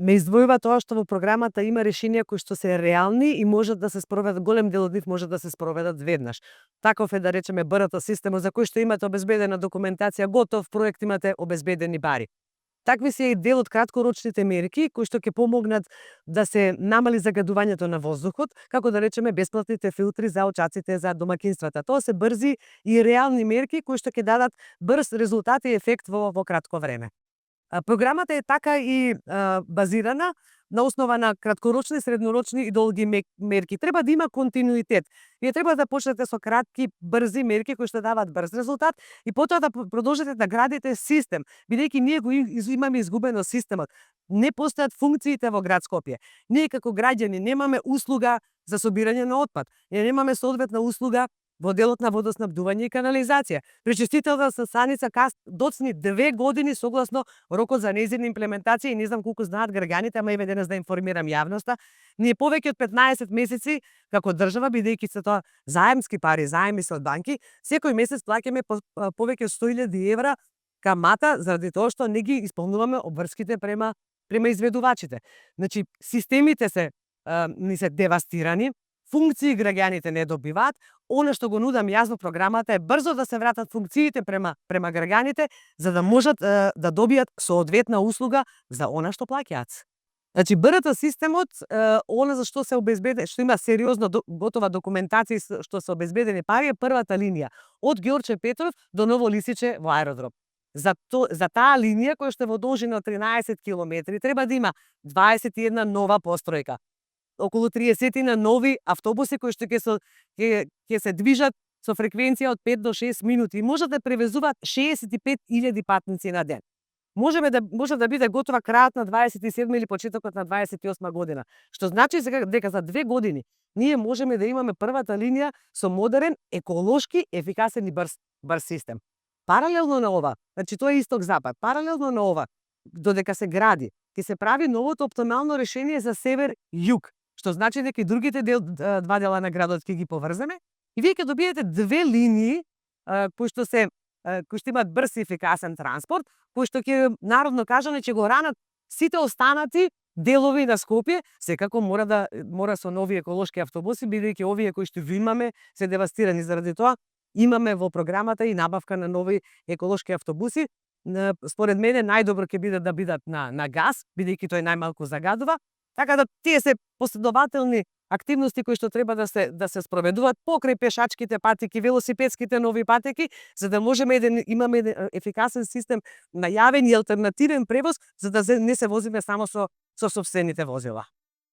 ме издвојува тоа што во програмата има решенија кои што се реални и можат да се спроведат, голем дел од нив може да се спроведат веднаш. Таков е, да речеме, БРТ системот за кој што имате обезбедена документација, готов проект, имате обезбедени пари. Такви се и дел од краткорочните мерки кои што ќе помогнат да се намали загадувањето на воздухот, како да речеме бесплатните филтри за очаците за домакинствата. Тоа се брзи и реални мерки кои што ќе дадат брз резултат и ефект во кратко време. Програмата е така и базирана на основа на краткорочни, среднорочни и долги мерки. Треба да има континуитет. Вие треба да почнете со кратки, брзи мерки кои што даваат брз резултат и потоа да продолжите да градите систем, бидејќи ние го имаме изгубено системот. Не постојат функциите во град Скопје. Ние како граѓани немаме услуга за собирање на отпад. Ние немаме соодветна услуга во делот на водоснабдување и канализација. Пречистителната станица доцни 2 години согласно рокот за нејзина имплементација и не знам колку знаат граѓаните, ама еве денес да информирам јавноста. Ние повеќе од 15 месеци како држава, бидејќи се тоа заемски пари, заеми се од банки, секој месец плаќаме повеќе од 100.000 евра камата заради тоа што не ги исполнуваме обврските према изведувачите. Значи, системите ни се девастирани, функции граѓаните не добиваат. Она што го нудам јас во програмата е брзо да се вратат функциите према граѓаните, за да можат да добијат соодветна услуга за она што плаќаат. Значи, БРТ системот, она за што се обезбеди, што има сериозно готова документација што се обезбедени пари, е првата линија од Ѓорче Петров до Ново Лисиче во аеродром. За таа линија која што е во должина од 13 километри треба да има 21 нова постројка, околу 30 нови автобуси кои што ќе се движат со фреквенција од 5 до 6 минути и можат да превезуваат 65.000 патници на ден. Може да биде готова крајот на 27 или почетокот на 28 година, што значи дека за 2 години ние можеме да имаме првата линија со модерен, еколошки, ефикасен и брз систем. Паралелно на ова, значи тоа е исток-запад, паралелно на ова, додека се гради, ќе се прави новото оптимално решение за север-југ, што значи дека и другите два дела на градот ќе ги поврземе и вие ќе добиете 2 линии кои што имаат брз и ефикасен транспорт, кои што ќе народно кажано ќе го ранат сите останати делови на Скопје. Секако мора со нови еколошки автобуси, бидејќи овие кои што ви имаме се девастирани. Заради тоа имаме во програмата и набавка на нови еколошки автобуси. Според мене најдобро ќе биде да бидат на газ, бидејќи тој најмалку загадува. Така да тие се последователни активности кои што треба да се спроведуваат покрај пешачките патеки, велосипедските нови патеки, за да можеме да имаме ефикасен систем на јавен и алтернативен превоз, за да не се возиме само со сопствените возила.